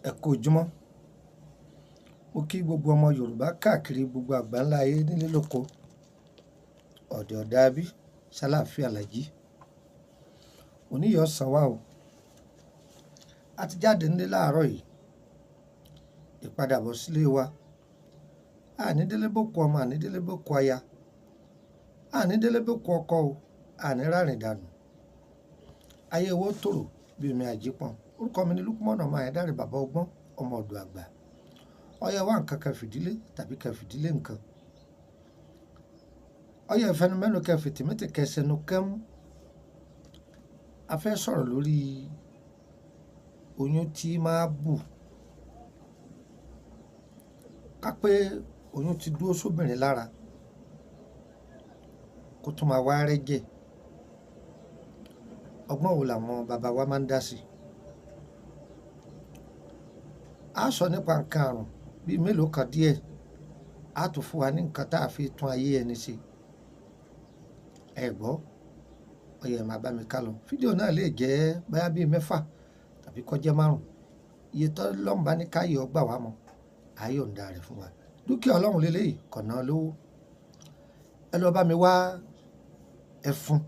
Ẹ kú ojúmọ́. Mo kí gbogbo ọmọ Yorùbá káàkiri gbogbo àgbáńlá ayé nílé lóko. Ọ̀dẹ̀ ọ̀dà bí ṣàlàáfíà làjí. Òní yóò san wá o. A ti jáde nílé láàárọ̀ yìí. Ìpadàbọ̀ sílé wa. A ní délé bókú ọmọ, a ní délé bókú aya. A ní délé bókú ọkọ o. A ní rárìn dànù. Ayé wo tòrò bí omi àjípọn. Orúkọ mi ni Lukman ọmọ Ayédáre, bàbá ọgbọ́n, ọmọ ọ̀dọ̀ àgbà. Ọyẹ wá nǹkan kan fìdílé tàbí kan fìdílé nǹkan. Ọyẹ ìfẹnumẹ́nu kẹ fìtìmítì kẹsẹ̀nu kẹ́mú. A fẹ́ sọ̀rọ̀ lórí oyún tí máa bù. Ká pé oyún ti dúró sóbìnrin lára kó tún máa wá rẹ́jẹ̀. Ọgbọ́n wo làwọn bàbá wa máa ń dá sí? A sọ nípa nǹkan àrùn bíi mélòó kan díẹ̀. A tún fún wa ní nǹkan tá a fi tún ayé ẹni ṣe. Ẹ gbọ́, ọyẹ máa bá mi ká lọ. Fídíò náà lè jẹ́ bóyá bíi 6 tàbí kó jẹ́ 5. Iye tó lọ́n bá ní káyọ̀ gbà wá mọ́, a yọ̀ǹda rẹ̀ fún wa. Dúkìá Ọlọ́run lélẹ́yìí, kọ̀nà lówó. Ẹ lọ bá mi wá ẹfun,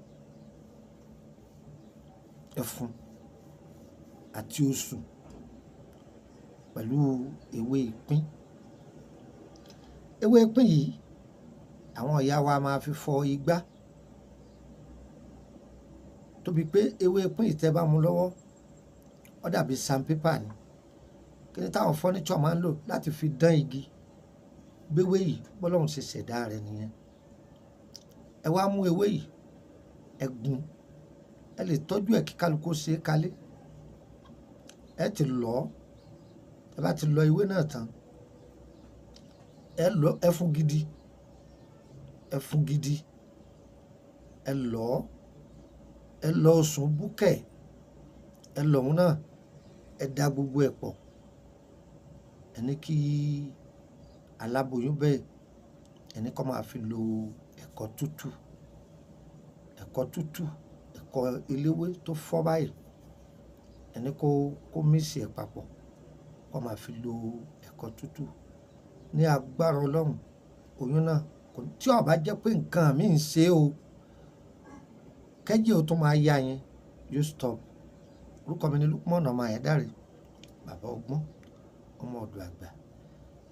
ẹfun àti osùn pẹ̀lú ewé ìpín. Ewé ìpín yìí, àwọn ìyá wa máa fi fọ igbá. Tóbi pé ewé ìpín yìí tẹ́ bá mú lọ́wọ́, ó dàbí sandpaper ni. Kí ni táwọn furniture máa ń lò láti fi dán igi? Gbéwé yìí, bọ́lọ́run ṣe ṣẹ̀dá rẹ̀ nìyẹn. Ẹ wá mú ewé yìí, ẹ gún, ẹ lè tọ́jú ẹ̀ kí kálukú ṣe é kalẹ̀. Ẹ ti lọ̀ ọ́. Ẹ bá ti lọ ewé náà tán, ẹ lọ ẹfun gidi, ẹfun gidi, ẹ lọ̀ ọ́, ẹ lọ osùn búkẹ̀, ẹ lọ̀ òun náà, ẹ da gbogbo ẹ̀ pọ̀. Ẹ ní kí aláboyún bẹ́ẹ̀, ẹ ní kó máa fi lo ẹ̀kọ tútù, ẹ̀kọ tútù, ẹ̀kọ eléwé tó fọ́ báyìí. Ẹ ní kó mix ẹ̀ papọ̀, kó máa fi lo ẹ̀kọ tútù. Ní agbára Ọlọ́run, oyún náà kò, tí ó bá jẹ́ pé nǹkan mi ń ṣe o, kẹ́jẹ́ o tó máa ya yẹn, yóò stop. Orúkọ mi ni Lukman ọmọ Ayédáre, bàbá ọgbọ́n, ọmọ ọ̀dọ̀ àgbà.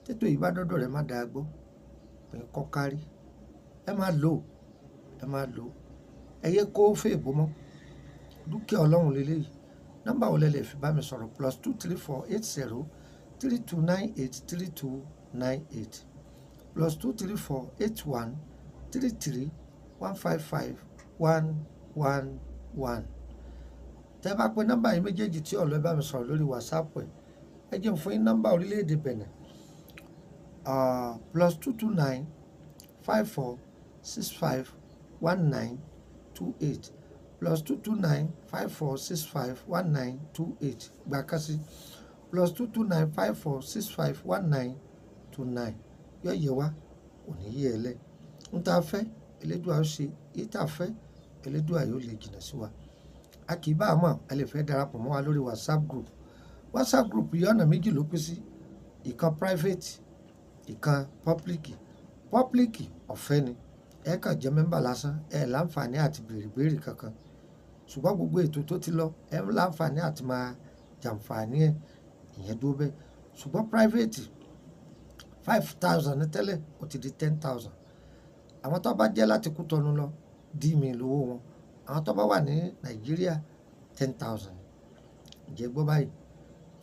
Tètò yìí bá dọ́dọ̀ rẹ má dàá gbọ́, pé kọ́ kárí. Ẹ máa lò ó, ẹ máa lò ó. Ẹ yé kó fèèbó mọ́. Dúkìá Ọlọ́run lélẹ́yìí. Nọ́mbà wo lẹ lè fi bá mi sọ̀rọ̀? +234 80 32 98 32 98 +234 81 33 155 111. Tẹ́ bá pe nọ́mbà yìí méjèèjì tí ọ̀lọ́ bá mi sọ̀rọ̀ lórí WhatsApp ẹ̀, ẹ jẹ́ n fún yín nọ́mbà orílẹ̀-èdè Benin. +229 54 65 19 28 +229 54 65 19 28. Gbà kan sí +229 54 65 19 29. Yóò yẹ wá, kò ní yé ẹ lẹ́. Ohun tá a fẹ́, Elédùà ó ṣe. Èyí tá a fẹ́, Elédùà yóò lè jìnnà sí wa. A kì í bá a mọ̀, ẹ lè fẹ́ darapọ̀ mọ́ wa lórí WhatsApp group. WhatsApp group yìí ọ̀nà méjì ló pín sí. Ìkan private, ìkan public. Public ọ̀fẹ́ ni. Ẹ kàn jẹ́ member lásán, ẹ láǹfààní àti béèrè béèrè kankan. Ṣùgbọ́n gbogbo ètò tó ti lọ, ẹ láǹfààní àti máa jàǹfààní ẹ̀, ìyẹn dúró bẹ́ẹ̀. Ṣùgbọ́n private 5,000 ní tẹ́lẹ̀, ó ti di 10,000. Àwọn tó bá jẹ́ láti Kútọ̀nù lọ, dí mi lówó wọn. Àwọn tó bá wà ní Nàìjíríà, 10,000. Ǹjẹ́ gbọ́ báyìí?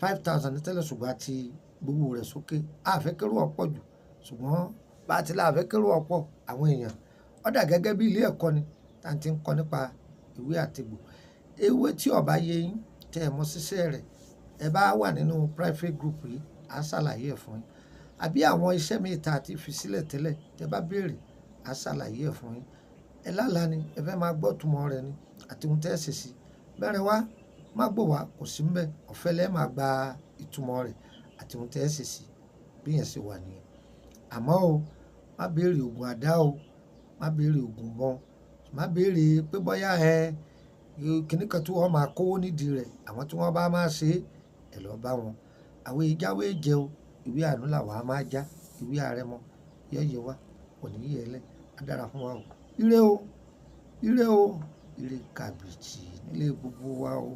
5,000 ní tẹ́lẹ̀ ṣùgbọ́n a ti gbowó rẹ̀ sókè. A fẹ́ kérò ọ̀pọ̀ jù, ṣùgbọ́n bá ti la fẹ́ kérò ọ̀pọ̀ àwọn èèyàn. Ó dà gẹ́gẹ́ bí ilé ẹ̀kọ́ ni tí a ti ń kọ́ nípa ìwé àtegbò. Ewé tí ó bá yé yín, tẹ ẹ mọ ṣíṣẹ́ rẹ̀, ẹ bá wà nínú private group yìí, a ṣàlàyé ẹ̀ fún yín. Àbí àwọn iṣẹ́ mi ta ti fi sílẹ̀ tẹ́lẹ̀, tẹ bá béèrè, a ṣàlàyé ẹ̀ fún yín. Ẹ lálá ni, ẹ fẹ́ máa gbọ́ ìtumọ̀ rẹ̀ ni àti ohun tí ẹ ṣe sí i. Bẹ́rẹ̀ wá, má gbò wá, kò sí ńbẹ̀. Ọ̀fẹ́ lẹ máa gba ìtumọ̀ rẹ̀ àti ohun tí ẹ ṣe sí i. Bí ìyẹn ṣe wà nìyẹn. Àmọ́ o, má béèrè ògùn àdá o, má béèrè ògùn ìbọn, má béèrè pé bóyá ẹ kíni kan tí wọ́n máa kó nídìí rẹ̀. Àwọn tí wọ́n bá máa ṣe, ẹ lọ bá wọn. Àwọn ìjáwé jẹ o, ìwé àánú làwa máa já, ìwé àrẹ̀mọ yẹ́yẹ wa kò ní yẹ lẹ́, á dára fún wa o. Ire o, ire o, ire kàbìtì nílé gbogbo wa o.